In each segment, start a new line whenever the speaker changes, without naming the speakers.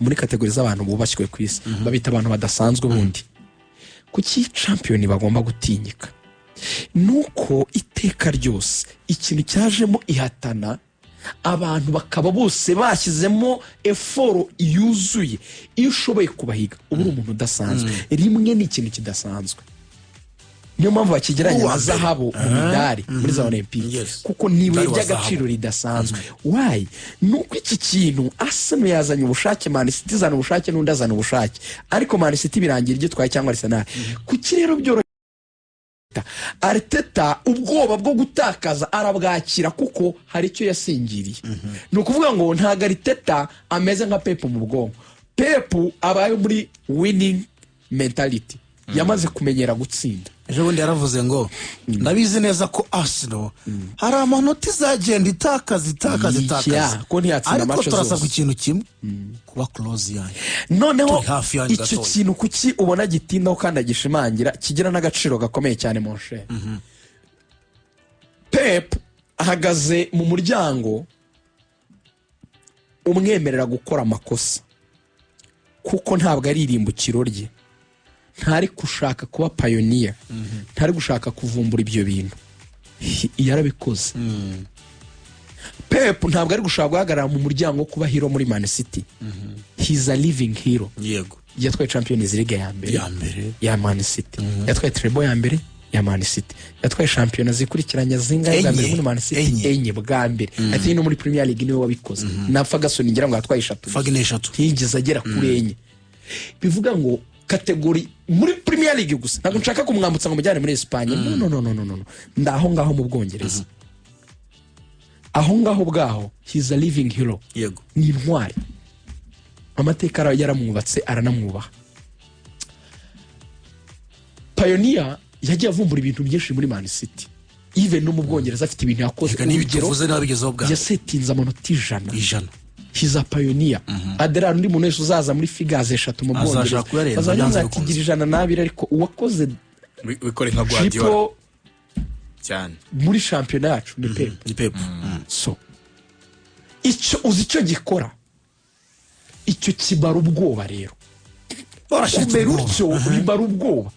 Muri category z'abantu bubashywe ku isi, babita abantu badasanzwe. Ubundi kuki champion bagomba gutinyika? Nuko iteka ryose ikintu cyajemo ihatana, abantu bakaba bose bashyizemo effort yuzuye, iyo ushoboye kubahiga uba uri umuntu udasanzwe. Rimwe ni ikintu kidasanzwe, niyo mpamvu bakigereranya na
Uwa mbere.
zahabu mu midari muri za Olympique, kuko ni ibuye
Umudari wa
ry'agaciro ridasanzwe. Why? Ni uko iki kintu Arsenal yazanye ubushake, Man City izana ubushake, n'undi azana ubushake, ariko Man City birangira igitwaye cyangwa Arsenal. Kuki rero byoroshye? Arteta ubwoba bwo gutakaza arabwakira kuko hari icyo yasingiriye. Ni ukuvuga ngo ntabwo Arteta ameze nka Pep mu bwonko. Pep abaye muri winning mentality, yamaze kumenyera gutsinda.
Ejo bundi yaravuze ngo ndabizi neza ko Arsenal hari amanota izagenda itakaza, itakaza, itakaza,
ko ntiyatsinda
ariko
match
turasabwa
zose.
ikintu kimwe, kuba close yanyu.
Noneho
Turi hafi yanyu
icyo
gatoya.
kintu kuki ubona gitindaho kandi agishimangira, kigira n'agaciro gakomeye cyane, mon cher? Pep ahagaze mu muryango umwemerera gukora amakosa, kuko ntabwo ari irimbukiro rye. Ntari gushaka kuba pioneer, ntari gushaka kuvumbura ibyo bintu. Yarabikoze. Pep ntabwo ari gushaka guhagarara mu muryango wo kuba hero muri Man City. He's a living hero. Yatwaye Champions League ya mbere
ya mbere
ya Man City, yatwaye treble ya mbere ya Man City, yatwaye shampiyona zikurikiranya zingahe bwa mbere
Enye.
muri Man City?
Enye.
Enye bwa mbere. Ati no muri Premier League niwe wabikoze, na Ferguson ngira ngo yatwaye eshatu.
Fergie ni eshatu.
Ntiyigeze agera kuri enye. Bivuga ngo category muri Premier League gusa, ntabwo nshaka kumwambutsa ngo mujyane muri Espagne. No, no, no, no, no, no, ndaho ngaho mu Bwongereza, aho ngaho bwaho, he's a living hero. Ni intwari, amateka yaramwubatse, aranamwubaha. Pioneer, yagiye avumbura ibintu byinshi muri Man City, even no mu Bwongereza afite ibintu yakoze.
Reka niba
Urugero,
tuvuze n'ababigezeho bwa mbere.
yasetinze amanota 100.
100.
He's a pioneer. Aderari undi muntu wese uzaza muri figures eshatu mu
Azashaka
Bwongereza
kuyarenza,
bazajya
byanze
bavuga ati
bikunze.
gira 102, ariko uwakoze
Wikore nka Guardiola
triple
cyane.
muri shampiyona yacu ni Pep.
Ni Pep.
So icyo uzi icyo gikora, icyo kibara ubwoba rero.
Barashiritse
Kumera
ubwoba.
utyo bimara ubwoba,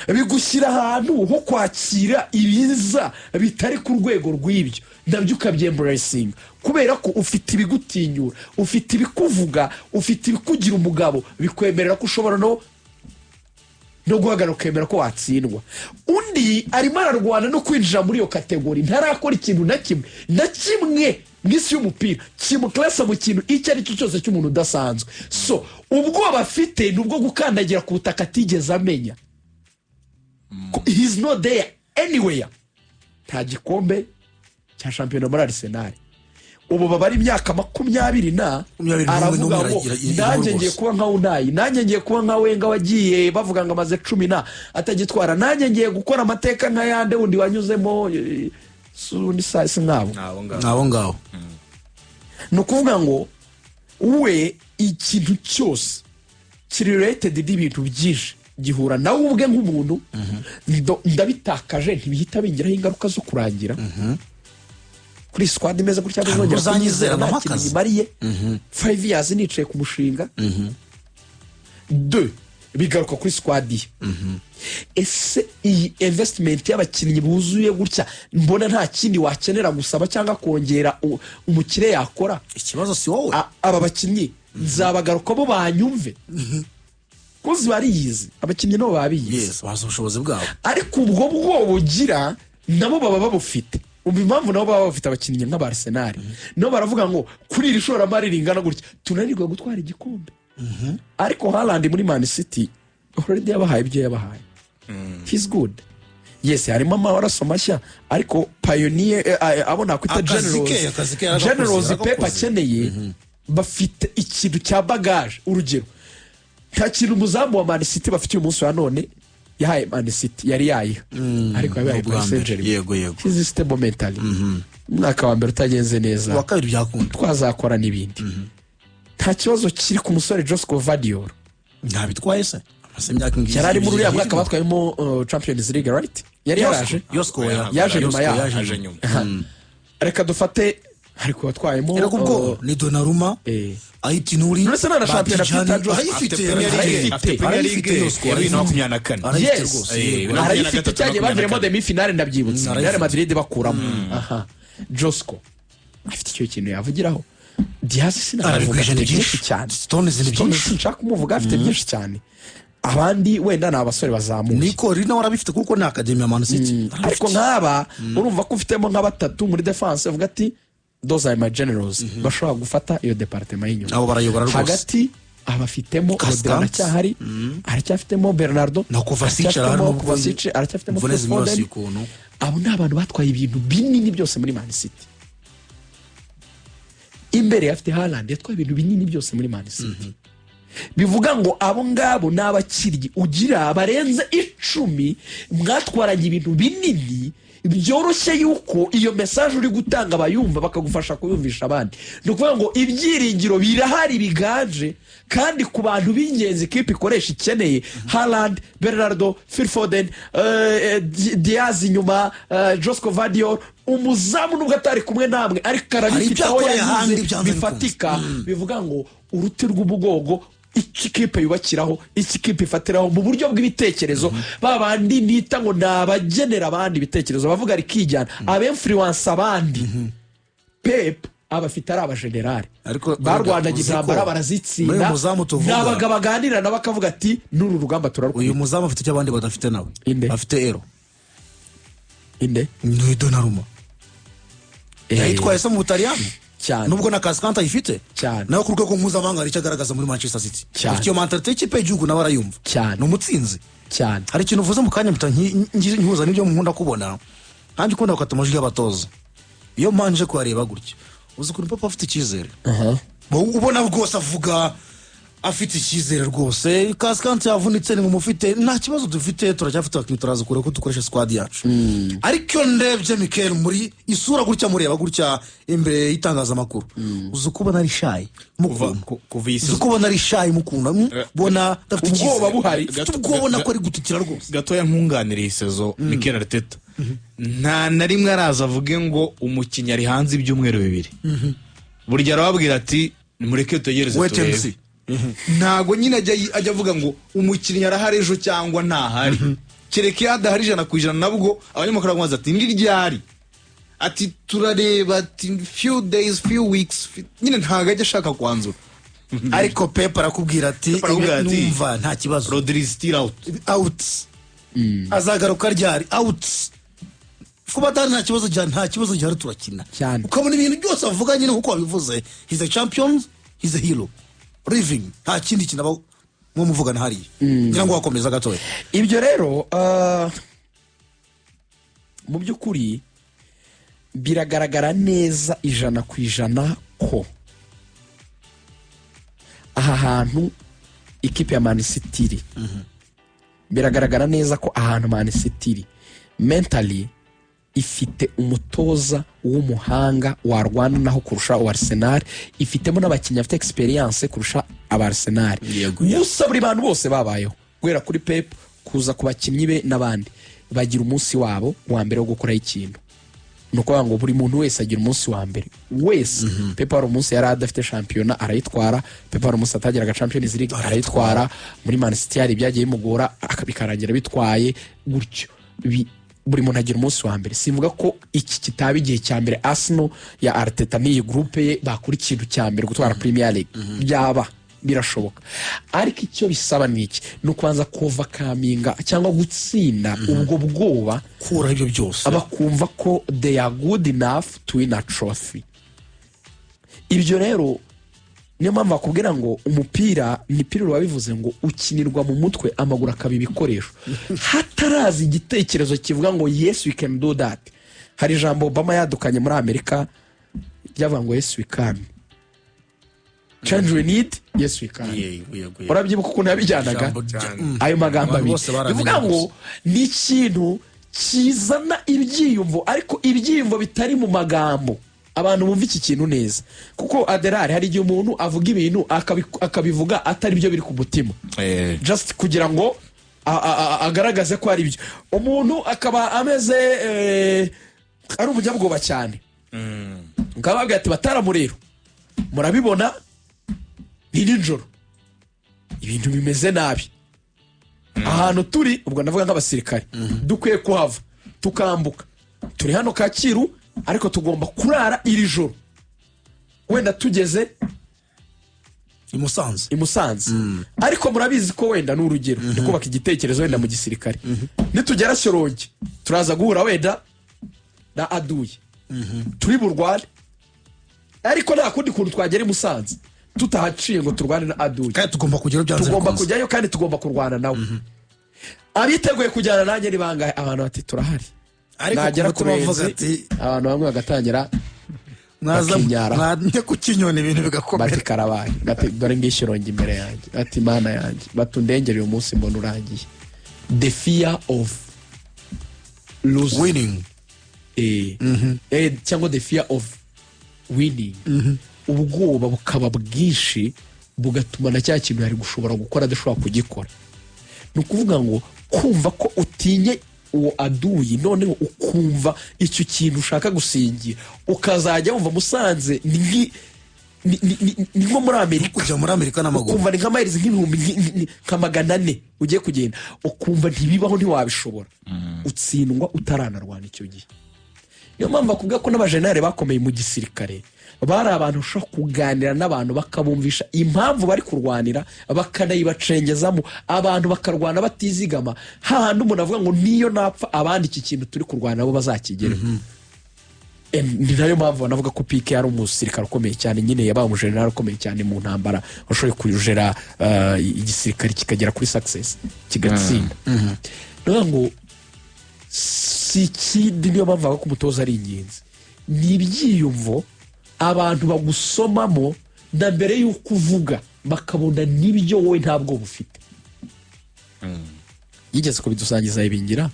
bigushyira ahantu ho kwakira ibiza bitari ku rwego rw'ibyo, nabyo ukabyembracinga, kubera ko ufite ibigutinyura, ufite ibikuvuga, ufite ibikugira umugabo, bikwemerera ko ushobora no guhagarara ukemera ko watsindwa. Undi arimo ararwana no kwinjira muri iyo category, ntarakora ikintu na kimwe, na kimwe mu isi y'umupira kimukarasa mu kintu icyo ari cyo cyose cy'umuntu udasanzwe. So ubwoba afite ni ubwo gukandagira ku butaka atigeze amenya. He's not there anywhere. Nta gikombe cya shampiyona muri Arsenal. Ubu baba ari imyaka makumyabiri na
21
aravuga
n'umwe
ngo nanjye
rwose.
ngiye kuba nka Unai, nanjye ngiye kuba nka Wenger wagiye bavuga ngo amaze 10 na atagitwara, nanjye ngiye gukora amateka nka yande wundi wanyuzemo, si undi si nkabo.
Ni abo ngabo.
Ni abo ngabo.
Ni ukuvuga ngo we ikintu cyose kiri related n'ibintu byinshi gihura nawe ubwe nk'umuntu. Ndabitakaje, ntibihita bingiraho ingaruka zo kurangira kuri squad imeze gutya,
Ntabwo
ntuzongera
uzanyizera
kunyizera nta
naho
kintu
akazi.
nyimariye 5 years nicaye ku mushinga. Deux, bigaruka kuri squad ye. Ese iyi investment y'abakinnyi buzuye gutya, mbona nta kindi wakenera gusaba cyangwa kongera umukire yakora?
Ikibazo si wowe.
Aba bakinnyi nzabagaruka bo banyumve ko bariyizi, abakinnyi nabo baba biyizi.
Yes, bazi ubushobozi bwabo.
Ariko ubwo bwoba ugira nabo baba babufite. Umva impamvu nabo baba bafite abakinnyi nk'aba Arsenal, nabo baravuga ngo kuri iri shoramari ringana gutya tunanirwa gutwara igikombe. Ariko Haaland muri Man City already yabahaye ibyo yabahaye. He's good, yes, harimo amaraso mashya, ariko pioneer, abo nakwita
Akazi ke,
generals,
akazi ke yaragakoze,
generals Pep
yaragakoze.
akeneye, bafite ikintu cya bagage. Urugero, nta kintu umuzamu wa Man City bafite uyu munsi wa none yahaye Man City yari yayiha, ariko yabaye
ubwa
Paris
mbere.
Saint-Germain.
Yego, yego.
He's stable mentally. Umwaka wa mbere utagenze neza,
Uwa kabiri byakunda.
twazakora n'ibindi. Nta kibazo kiri ku musore Josko Gvardiol.
Ntabitwaye se, amaze imyaka ngiyi.
Yari ari muri uriya mwaka batwayemo Champions League, right? Yari yaraje.
Josko
Yaje
nyuma yaho.
Yaje nyuma.
Reka dufate Ariko watwayemo
Erega ubwo ni Donnarumma, Ait-Nouri,
None se nta na shampiyona
Batijani,
Peter Jones
arayifite,
Afite Premier League,
arayifite,
afite Premier
arayifite
League
iyo score,
ya 2024.
arayifite
Yes.
rwose.
Bibiri na
Arayifite.
gatatu,
Cyagiye
makumyabiri na
baviremo
kane.
demi finale, ndabyibutse.
Arayifite.
Real Madrid bakuramo. Aha Josko afite icyo kintu yavugiraho. Diaz sinamuvuga,
Arabigwije,
afite
ni
byinshi
byinshi
cyane.
Stones ni
Stones
byinshi.
sinshaka kumuvuga, afite byinshi cyane. Abandi wenda ni abasore bazamuye.
Niko Rina warabifite kuko ni academy ya Man City.
Ariko nk'aba urumva ko ufitemo nka batatu muri defense, uvuga ati "Those are my generals", bashobora gufata iyo département y'inyuma.
Abo barayobora rwose.
Hagati abafitemo
Cascante.
Rodri aracyahari, aracyafitemo Bernardo,
Na Kovacic arahari
aracyafitemo
nubwo
Kovacic, aracyafitemo
imvune
Phil
zimwibasiye
Foden.
ukuntu.
Abo ni abantu batwaye ibintu binini byose muri Man City. Imbere afite Haaland, yatwaye ibintu binini byose muri Man City. Bivuga ngo abo ngabo ni abakinnyi ugira barenze 10 mwatwaranye ibintu binini. Byoroshye yuko iyo message uri gutanga bayumva, bakagufasha kuyumvisha abandi. Ni ukuvuga ngo ibyiringiro birahari biganje, kandi ku bantu b'ingenzi ikipe ikoresha ikeneye: Haaland, Bernardo, Phil Foden, Diaz inyuma, Josko Gvardiol umuzamu, nubwo atari kumwe namwe ariko arabifite
Hari ibyo
aho
yakoreye ahandi
yanyuze
byanze bikunze.
bifatika. Bivuga ngo uruti rw'umugongo, icyo ikipe yubakiraho, icyo ikipe ifatiraho mu buryo bw'ibitekerezo, ba bandi nita ngo ni abagenera abandi ibitekerezo, bavuga rikijyana, abainfluence abandi, Pep abafite ari abajenerali
Ariko
barwanaga
uzi ko
intambara
muri uyu
barazitsinda.
muzamu tuvuga-
Ni abagabo baganira nabo akavuga ati "N'uru rugamba
Uyu
turarukwiye."
muzamu afite icyo abandi badafite nawe.
Inde?
Afite ero.
Inde?
Ni Donnarumma. Yayitwaye se mu Butaliyani?
Cyane.
Nubwo na Cascante ayifite.
Cyane.
Nawe ku rwego mpuzamahanga hari icyo agaragaza muri Manchester City.
Cyane.
Afite iyo mentalité y'ikipe y'igihugu, nawe arayumva.
Cyane.
Ni umutsinzi.
Cyane.
Hari ikintu uvuze mu kanya mpita nkihuza n'ibyo nkunda kubona nkanjye. Ukunda gukata amajwi y'abatoza, iyo mbanje kuyareba gutya, uzi ukuntu papa afite icyizere. Wowe ubona rwose avuga afite icyizere rwose. Cascante yavunitse, ni mumufite, nta kibazo dufite, turacyafite abakinnyi, turaza kureba ko dukoresha squad yacu. Ariko iyo ndebye Mikel muri isura gutya, mureba gutya imbere y'itangazamakuru, uzi uko ubona ari shy mukunda.
Kuva iyi
Uzi uko ubona ari shy mukunda, ubona adafite
Ubwoba
icyizere.
buhari.
Afite ubwoba, ubona ko ari gutukira rwose.
Gatoya nkunganira, iyi saison Mikel Arteta nta na rimwe araza avuge ngo umukinnyi ari hanze ibyumweru 2. Burya arababwira ati "Mureke tutegereze
Wait and
turebe."
see.
Ntago nyine ajya avuga ngo umukinnyi arahari ejo cyangwa ntahari, kereka iyo adahari 100%. Nabwo abanyamakuru baramubaza ati "Ni ryari?" Ati "Turareba", ati "Few days, few weeks." Nyine ntago ajya ashaka kwanzura.
Ariko Pep arakubwira ati
Pep arakubwira ati,
"Numva nta kibazo."
"Rodri is still out."
Out. Azagaruka ryari? Out. Kuba adahari nta kibazo gihari, nta kibazo gihari, turakina.
Cyane.
Ukabona ibintu byose avuga nyine nkuko wabivuze, he's a champion, he's a hero living, nta kindi kintu aba muvugana hariya. Ngira ngo wakomeza gatoya.
Ibyo rero mu by'ukuri biragaragara neza 100% ko aha hantu ikipe ya Man City iri, biragaragara neza ko ahantu Man City iri mentally ifite umutoza w'umuhanga warwana naho kurusha uwa Arsenal, ifitemo n'abakinnyi bafite experience kurusha aba Arsenal. Gusa buri bantu bose babayeho, guhera kuri Pep kuza ku bakinnyi be n'abandi, bagira umunsi wabo wa mbere wo gukoraho ikintu. Ni ukuvuga ngo buri muntu wese agira umunsi wa mbere wese. Pep hari umunsi yari adafite shampiyona arayitwara, Pep hari umunsi atageraga Champions League arayitwara. Muri Man City hari ibyagiye bimugora bikarangira bitwaye gutyo. Buri muntu agira umunsi wa mbere. Simvuga ko iki kitaba igihe cya mbere Arsenal ya Arteta n'iyi groupe ye bakora ikintu cya mbere, gutwara Premier League. Byaba birashoboka, ariko icyo bisaba ni iki? Ni ukubanza kuovercominga cyangwa gutsinda ubwo bwoba,
Kuraho ibyo byose.
bakumva ko they are good enough to win a trophy. Ibyo rero niyo mpamvu bakubwira ngo umupira ni Pirlo wabivuze ngo ukinirwa mu mutwe, amaguru akaba ibikoresho. Hataraza igitekerezo kivuga ngo "Yes, we can do that." Hari ijambo Obama yadukanye muri Amerika ryavuga ngo "Yes, we can change, we need, yes we can."
Yego, yego, yego.
Urabyibuka ukuntu yabijyanaga?
Ijambo
Ayo magambo
Abantu
abiri
bose baramenye
bivuga ngo
gusa.
ni ikintu kizana ibyiyumvo, ariko ibyiyumvo bitari mu magambo. Abantu bumva iki kintu neza, kuko aderari hari igihe umuntu avuga ibintu akabivuga atari byo biri ku mutima, just kugira ngo agaragaze ko ari byo. Umuntu akaba ameze ari umunyabwoba cyane. Ukababwira ati: "Bataramu rero, murabibona ni nijoro, ibintu bimeze nabi ahantu turi." Ubwo ndavuga nk'abasirikare, dukwiye kuhava tukambuka. Turi hano Kacyiru, ariko tugomba kurara iri joro, wenda tugeze
I Musanze.
I Musanze. Ariko murabizi ko wenda ni urugero, ndi kubaka igitekerezo, wenda mu gisirikare nitugera Shyorongi turaza guhura wenda na aduye turi burwane, ariko nta kundi kuntu twagera i Musanze tutahaciye ngo turwane na aduye.
Kandi tugomba kugeraho byanze
Tugomba
bikunze.
kujyayo kandi tugomba kurwana nawe. Abiteguye kujyana nanjye ni bangahe? Abantu bati: "Turahari."
Ariko
Nagera
ku mutima
ku
bavuga
Ruyenzi,
ati
abantu bamwe bagatangira
mwaza
bakinyara.
Mwajya ku kinyoni ibintu bigakomera.
Bati: "Karabaye." Bati: "Dore ngishirongi imbere yanjye." Bati: "Mana yanjye," bati, "undengere uyu munsi mbona urangiye." The fear of losing.
Winning.
Cyangwa the fear of winning, ubwoba bukaba bwinshi, bugatuma na cya kintu yari gushobora gukora adashobora kugikora. Ni ukuvuga ngo kumva ko utinye uwo aduyi, noneho ukumva icyo kintu ushaka gusingira, ukazajya wumva Musanze ni ni nko muri Amerika.
Kujya muri Amerika n'amaguru.
Ukumva ni nka mayirizi nk'ibihumbi nka 400 ugiye kugenda, ukumva ntibibaho, ntiwabishobora, utsindwa utaranarwana icyo gihe. Niyo mpamvu bakubwira ko n'abajenali bakomeye mu gisirikare bari abantu ushobora kuganira n'abantu, bakabumvisha impamvu bari kurwanira, bakanayibacengezamo, abantu bakarwana batizigama, hahandi umuntu avuga ngo niyo napfa, abandi iki kintu turi kurwana nabo bazakigereho. Ni nayo mpamvu banavuga ko Pike yari umusirikare ukomeye cyane nyine, yabaye umujenerali ukomeye cyane mu ntambara, washoboye kujera igisirikare kikagera kuri success, kigatsinda. Ni ukuvuga ngo si ikindi, niyo mpamvu bavuga ko umutoza ari ingenzi, ni ibyiyumvo abantu bagusomamo na mbere y'uko uvuga, bakabona n'ibyo wowe ntabwo bufite. Yigeze kubidusangiza Ibingira,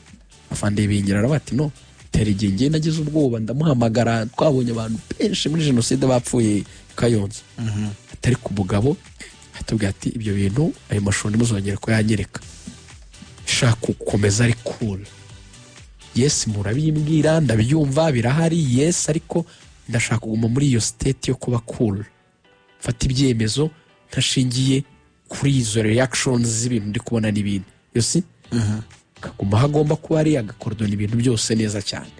afande Ibingira aravuga ati: "No tera igihe ngiye nagize ubwoba, ndamuhamagara, twabonye abantu benshi muri jenoside bapfuye i Kayonza, atari ku mugabo." Atubwira ati: "Ibyo bintu, ayo mashusho ntimuzongere kuyanyereka, shaka gukomeza ari cool. Yes, murabimbwira, ndabyumva, birahari, yes, ariko ndashaka kuguma muri iyo state yo kuba cool, mfata ibyemezo ntashingiye kuri izo reactions z'ibintu ndi kubona n'ibindi." You see, akaguma aho agomba kuba ari, agakorodona ibintu byose neza cyane.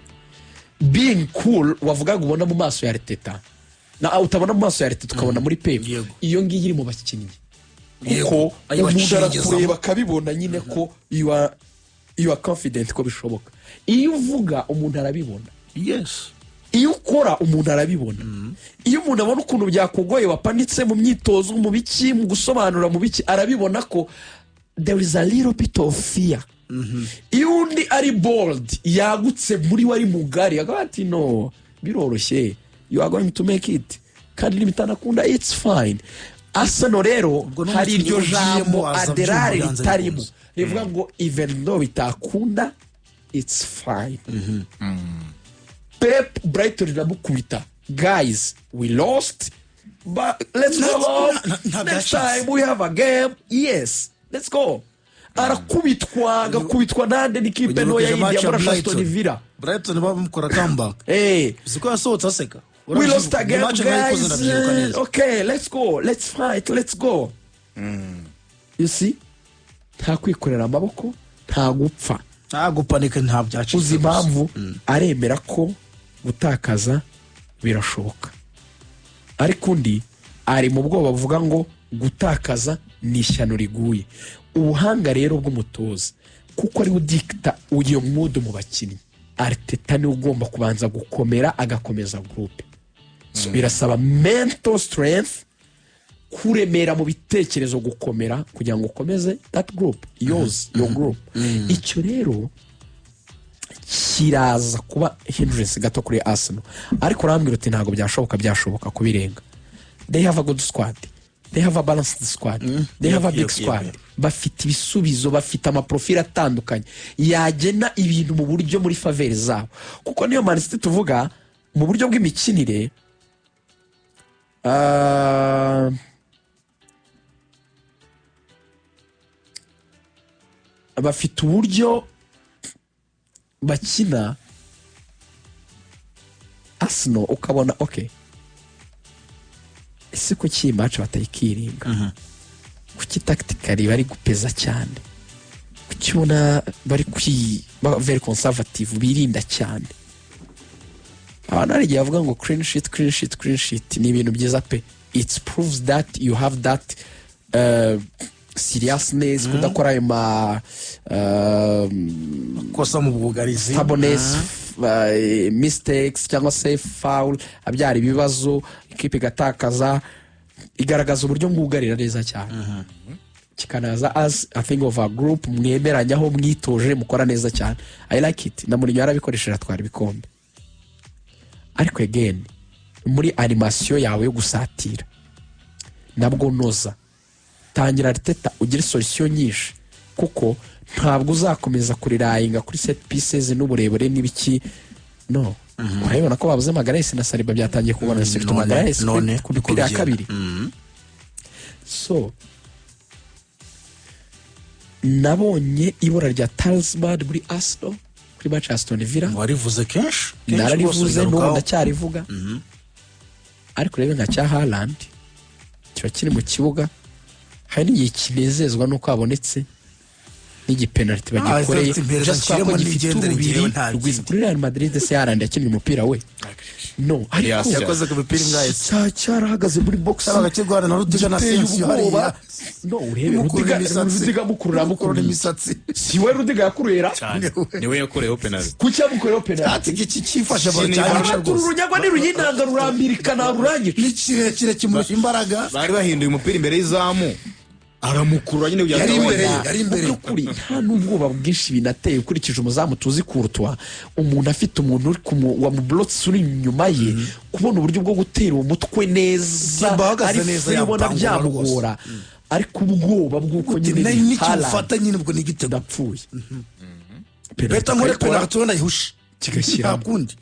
Being cool wavugaga ubona mu maso ya Arteta na utabona mu maso ya Arteta, ukabona muri Pep. Iyo ngiyo iri mu bakinnyi, kuko
Ayo
umuntu
bacengezamo.
arakureba akabibona nyine ko you are confident ko bishoboka. Iyo uvuga umuntu arabibona. Iyo ukora umuntu arabibona. Iyo umuntu abona ukuntu byakugoye, wapanitse mu myitozo, mu biki, mu gusobanura, mu biki, arabibona ko there is a little bit of fear. Iyo undi ari bold, yagutse muri we, ari mugari, akavuga ati: "No, biroroshye, you are going to make it, kandi nibitanakunda it's fine." Arsenal rero
Ubwo n'umukinnyi
hari iryo
ugiyemo
jambo
aza
aderari
abyumva byanze
ritarimo,
bikunze.
rivuga ngo even though bitakunda, it's fine. Pep, Brighton iramukubita: "Guys, we lost, but let's go on.
Nta
Next
byacitse.
time we have a game, yes, let's go." Arakubitwa, agakubitwa nande? N'ikipe ntoya
Unyibukije
yindi
match
ya
ya
muri Aston
Brighton.
Villa.
Brighton bamukora comeback. Uzi ko yasohotse aseka?
"We lost a game,
Match nayikoze,
guys.
ndabyibuka neza.
Okay, let's go, let's fight, let's go." You see, nta kwikorera amaboko, nta gupfa.
Nta gupanika, nta byacitse.
Uzi impamvu? Aremera ko gutakaza birashoboka, ariko undi ari mu bwoba buvuga ngo gutakaza ni ishyano riguye. Ubuhanga rero bw'umutoza, kuko ariwe udikita iyo mood mu bakinnyi, Arteta niwe ugomba kubanza gukomera, agakomeza groupe. So, birasaba mental strength, kuremera mu bitekerezo, gukomera kugira ngo ukomeze that group, yours, your group. Icyo rero kiraza kuba hindrance gato kuri Arsenal. Ariko urambwira uti ntabwo byashoboka. Byashoboka kubirenga. They have a good squad, they have a balanced squad, they have a big squad. Bafite ibisubizo, bafite amaprofili atandukanye yagena ibintu mu buryo muri faveur zabo, kuko niyo Man City tuvuga mu buryo bw'imikinire, bafite uburyo bakina. Arsenal ukabona, okay, ese kuki iyi match batayikiringa? Kuki tactically bari gupeza cyane? Kuki ubona bari very conservative, birinda cyane? Abantu hari igihe bavuga ngo clean sheet, clean sheet, clean sheet ni ibintu byiza pe. It proves that you have that seriousness, kudakora ayo ma
kosa mu bwugarizi,
stubbornness, mistakes cyangwa se foul abyara ibibazo, ikipe igatakaza. Igaragaza uburyo mwugarira neza cyane, kikanaza as a thing of a group mwemeranyaho, mwitoje, mukora neza cyane. I like it. Na Mourinho yarabikoresheje atwara ibikombe. Ariko again, muri animation yawe yo gusatira nabwo noza, tangira Arteta ugire solution nyinshi, kuko ntabwo uzakomeza kurelyinga kuri set pieces n'uburebure n'ibiki. No urabibona ko babuze Magalhaes na Saliba, byatangiye kubona, surtout Magalhaes
None,
ku mipira ya
niko
kabiri. So nabonye ibura rya talisman muri Arsenal kuri match ya Aston Villa.
Warivuze kenshi kenshi.
Nararivuze,
rwose
n'ubu
ubigarukaho.
Ndacyarivuga. Ariko urebe nka cya Haaland kiba kiri mu kibuga, hari n'igihe kinezezwa n'uko habonetse n'igipenaliti bagikoreye,
Ah, impereza
just kubera ko
nshyiremo
gifite
nigendere,
urubiri
njyewe nta
rwiza.
kindi.
Kuri Real Madrid se Haaland yakinnye umupira we? No, ariko
Yakoze ku mipira ingahe se?
Cyarahagaze muri box.
Cyabaga kirwana na Rudiga na
Giteye
Asensio
ubwoba.
hariya.
No urebe
Mukurura
Rudiga,
imisatsi.
Rudiga mukurura,
Mukurura
mukurura
imisatsi.
Si we Rudiga yakuruye ra?
Cyane, niwe yakoreyeho penalty.
Kuki yamukoreyeho penalty?
Ati iki cyifashe baro
Ni
cyane.
Uru runyagwa niruyinanga rurambirika, ntarurangije.
Ni kirekire, kimurusha imbaraga.
Bari bahinduye umupira imbere y'izamu, aramukurura nyine kugira ngo
Yari imbere ye,
atabona.
yari imbere.
Mu by'ukuri nta n'ubwoba bwinshi binateye, ukurikije umuzamu tuzi Courtois, umuntu afite umuntu uri wamublotse uri inyuma ye, kubona uburyo bwo gutera uwo mutwe neza
Timba ahagaze
ari
neza,
free, ubona
yamutangura.
Byamugora, ariko ubwoba bw'uko nyine ni Haaland,
Nikimufata nyine ubwo ni igitego.
ndapfuye.
Beta nkore
Tukayikora,
penalty wenda yihushe.
Kigashyiramo.
Nta kundi.